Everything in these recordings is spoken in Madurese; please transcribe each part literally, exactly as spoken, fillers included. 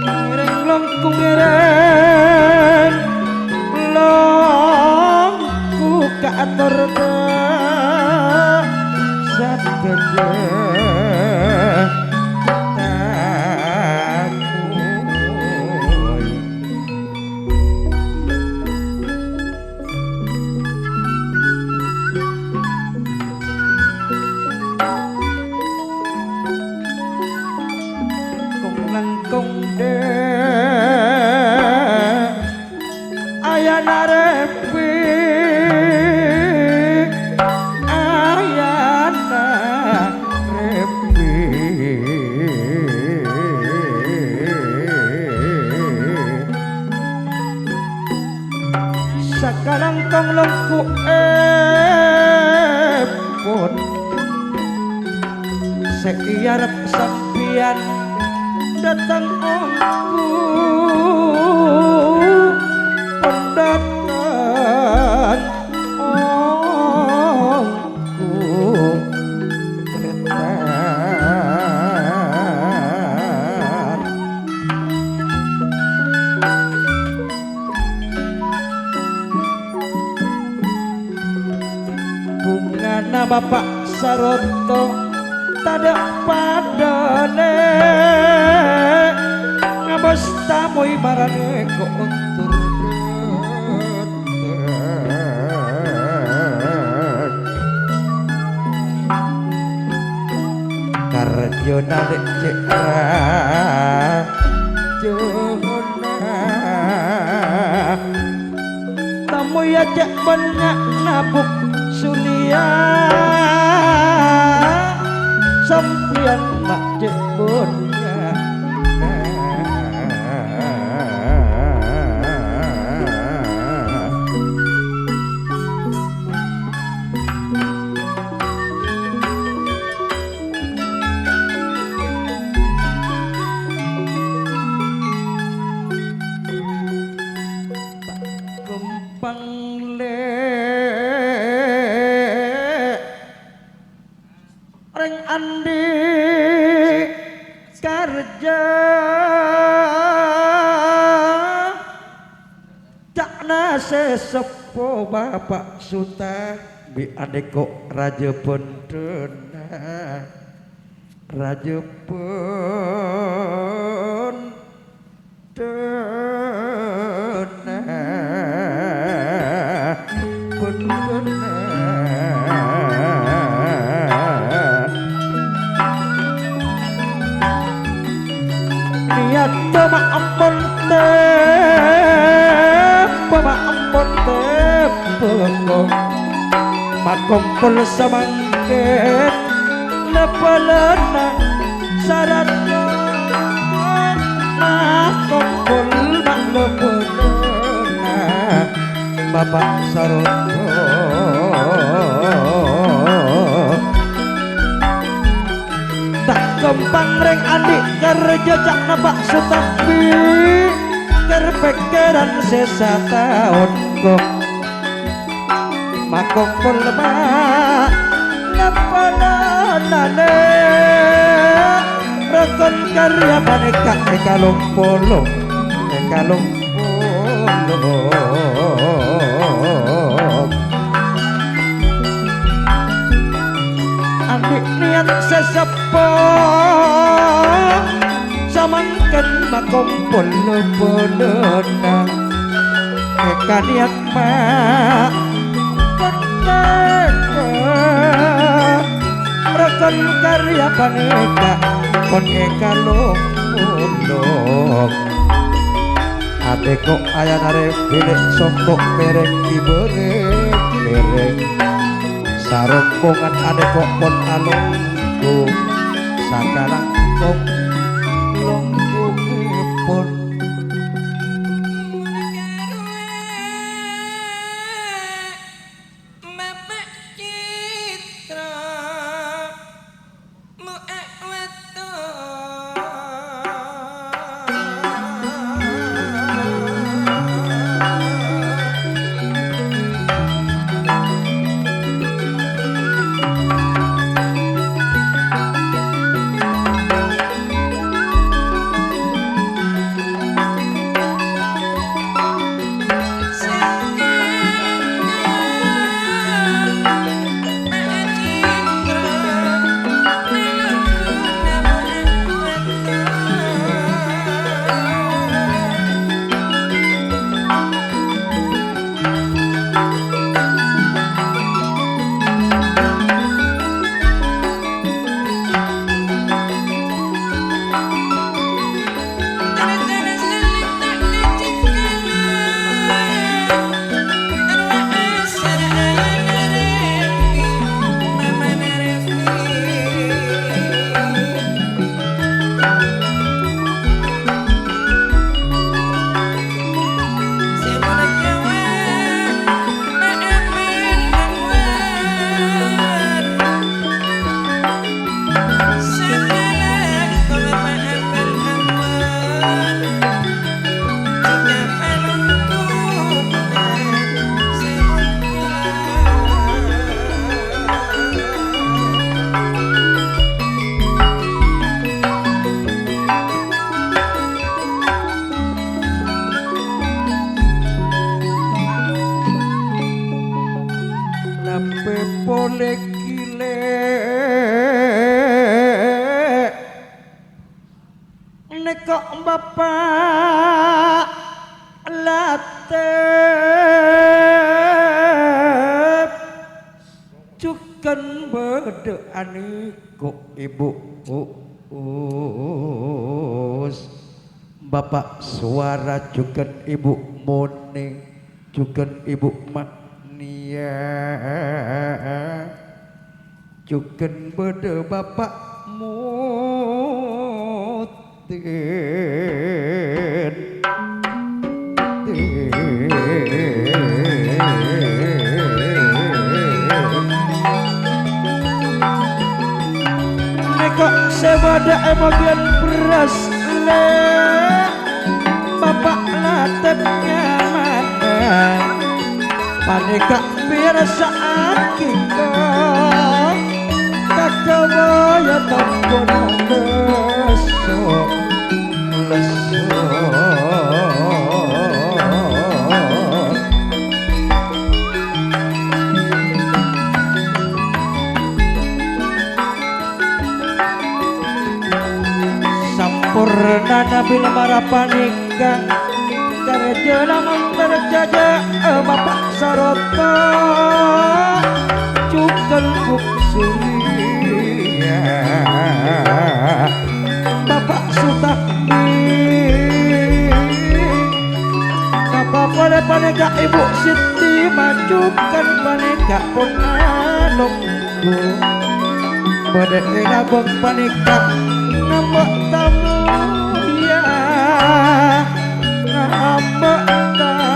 Ngereng longku, ngereng longku, kaator ka sadhâjâ tamoy. Kong-langkong dâ' ayana Rebbhi, ayana Rebbhi. Sakalangkong lengkuèpon sè èarep sampèyan dâteng ongghu, pon dâteng ongghu. Bhungana Bapa' Saroto tadâ' padâna, ngabâs tamoy marèna ko' ondur. Karjona lè' cè' rajona. Tamoy cè' bânnya' nabuk suliyâ. Sampèyan ma' cè' bânnya'. Kempang lè'. Rèng andi' karjâ, ca'na sè seppo Bapa' Suta, bi' anèko rajâ bhândhâna, rajâ bhân- dhâna, bhândhâna. Niyatta ma' ampon teppa, ma' ampon teppa, kok. Makompol samangkèn, la polana sarat makompol, ma' la polana Bapa' Saroto. Ta' ghâmpang rèng andi' karjâ ca'na Pa' Sutabi, kèr-pèkkèran sè sataon kok. Makompol ma' napalanane, rokon karya panèka èkalong-polong, èkalong-polong. Andi' niyat sè seppo, samangkèn makompol polana. Èka niyat ma' panèka, rokon karya panèka pon èkalong. Pondhuk. Atè ko' ayan arè bilâ songko' pèrèng, èbârâng pèrèng. Sarombongan atè ko' pon alongghu. Sakalangkong longghuèpon. Bapa' Citra, mo'è' wetto. Napè polè ghilè'? Nèko Bapa' Latep, jhughân bâdâ anèko Ibu Us, Bapa' Suwara, jhughân Ibu Mone, jhughân Ibu Ma'niya. Jhughân bâdâ Bapa' Mudin. Nèko sè bâdâ è bâgiyân bherrâs lè', Bapa' Latep nyamana. Panèka pirsa'aghi, Kong, kakabâyâ tampon lesso, lesso. Sampornana bilâ mara panèka, karjâna montor jâjâ, Bapa' Saroto, jhughân Bu Surya, Bapa' Sutambi. Napa polè panèka Ibu Siti, majukan panèka pon alongghu. Bâdâ è ngabâng panèka ngambâ' tamoy, ngambâ' tamoy.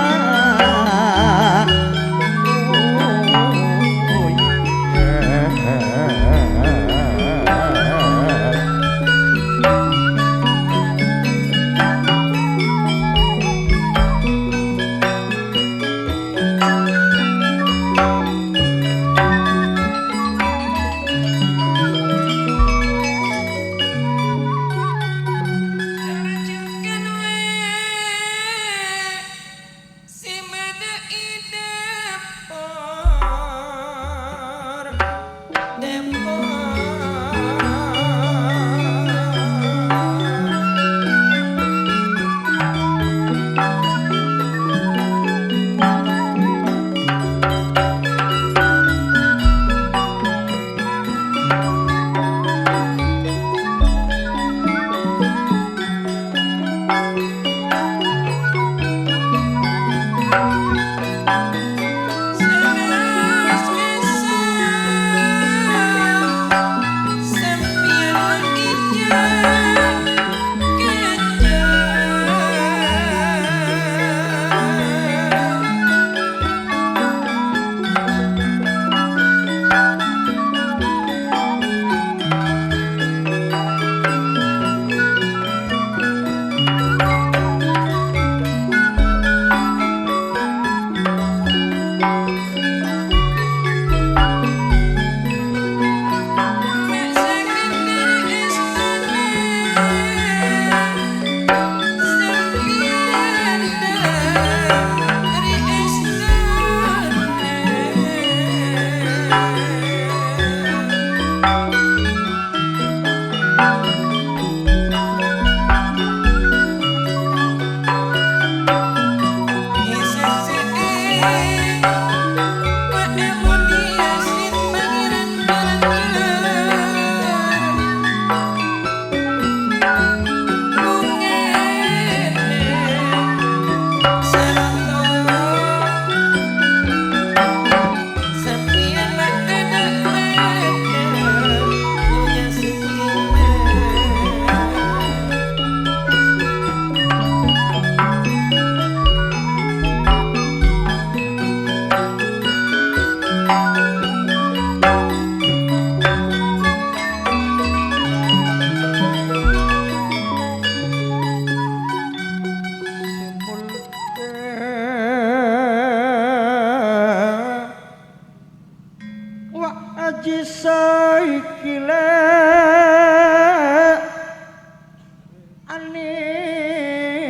Anè'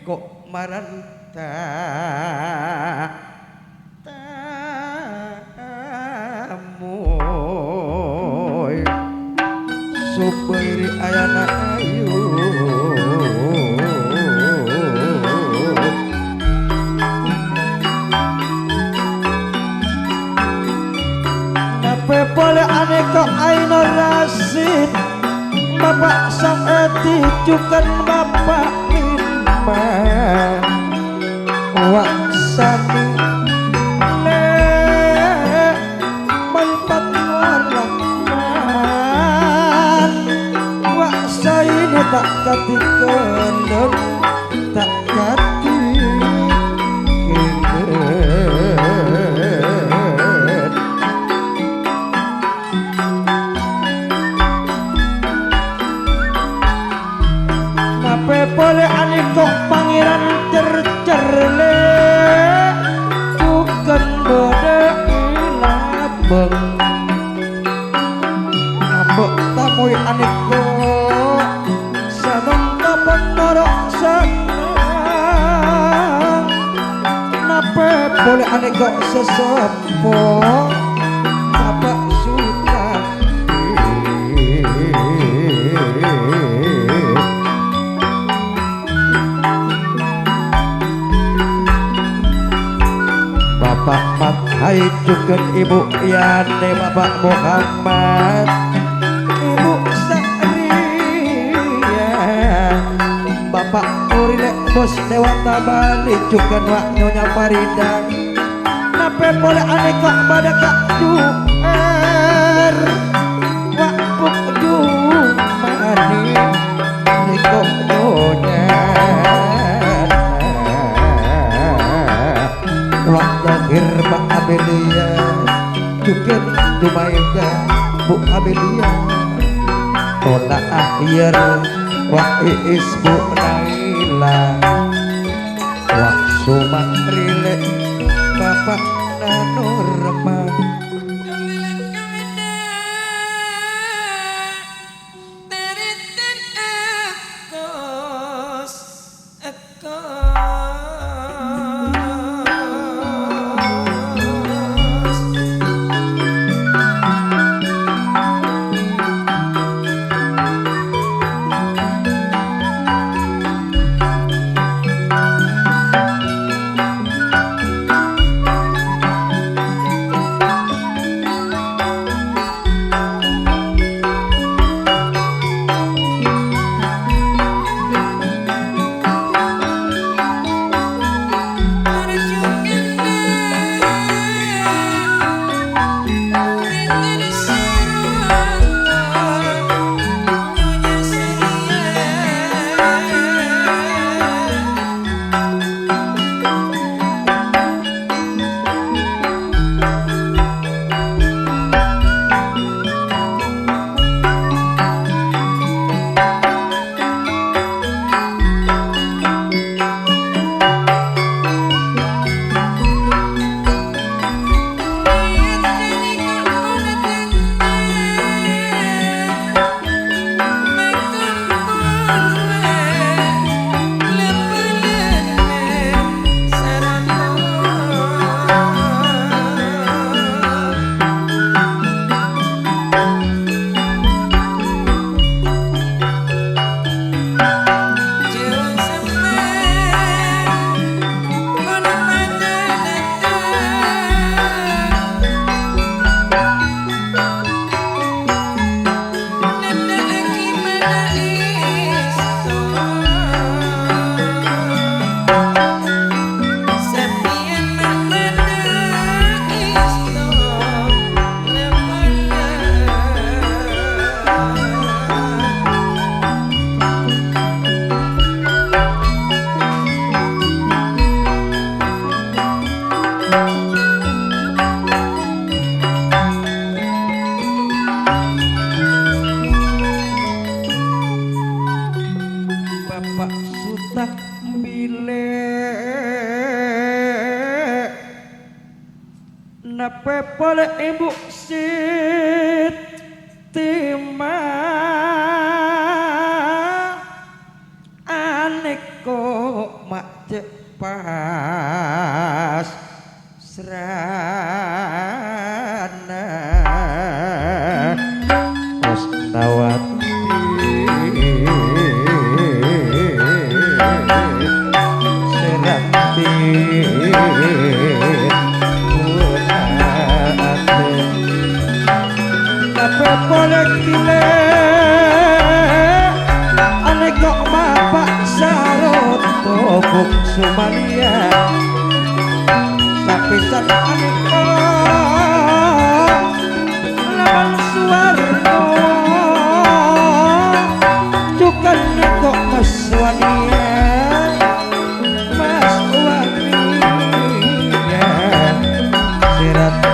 ko' maranta tamoy. Sobbhâi rè ayana ayu. Napè polè anèka Ainur Rasyid, Bapa' Sang Edi jhughân Bapa' Lima. Wa' Sani lè' mon patwara man. Wa' Saina ta' kadhi kèndhâ, ta' kadhi kèndhâ. Napè polè anèka Pangèran Cercer lè', jhughân bâdâ è Labâng. Amba' tamoy anèka, sanonta panoro' senneng. Napè polè anèka seseppo, Bapa' Suta. Bapa' Mat Hai jhughân Ibu Yanè, Bapa' Muhammad, Ibu Sa'riyah, Bapa' Nuri lè' Bos Dewata Bali jhughân Wa' Nyonya Farida. Napè polè anèka bâdâ Ka' Ju'èr, Wa' Bu' Jumani, nèko' nyonya. Wa' Tohir, Ma' Amelia, jhughân Jumaida, Bu' Amelia. Tola' Ahyar, Wa' Iis, Bu' Naila. Wa' Sumatri lè' Bapa' Nanurma. Bapa' Suta bilâ napè polè Ibu Siti Ma. Pasrana Husnawati Seranti Gunate. Tapè polè kilè anèko' Bapa' Saroto bungsu malèya. Sapisan anèko' Laban Suwarno jhughân nèko' Mas Waniya. Mas Waniya Seranti.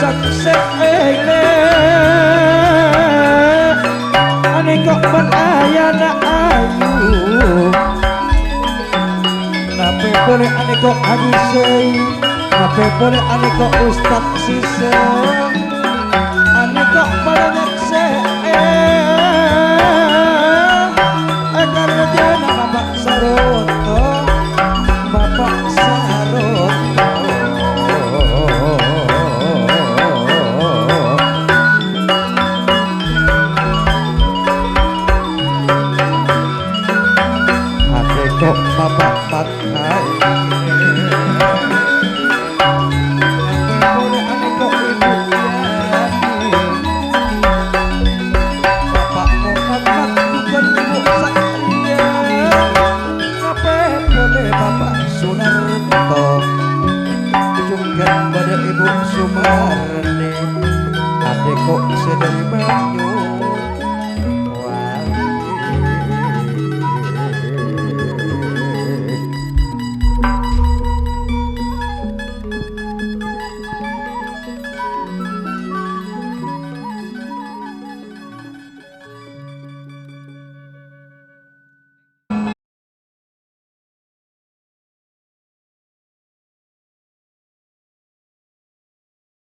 Saksè èlè anèko' bân ayana ayu. Tapè polè anèko' Haji Sey, tapè polè anèko' Ustad Siseng, anèko' palèngnga sè è, è karajâna Bapa' Saroto, Bapa' Saroto. Anèko' Bapa' Pathaè. Anèko' Ibu Yani. Bapa' Muhammad bhunten Ibu Satria. Tapè polè Bapa' Sunarto. Jhughân bâdâ Ibu Sumarni. Anèko' sè dâri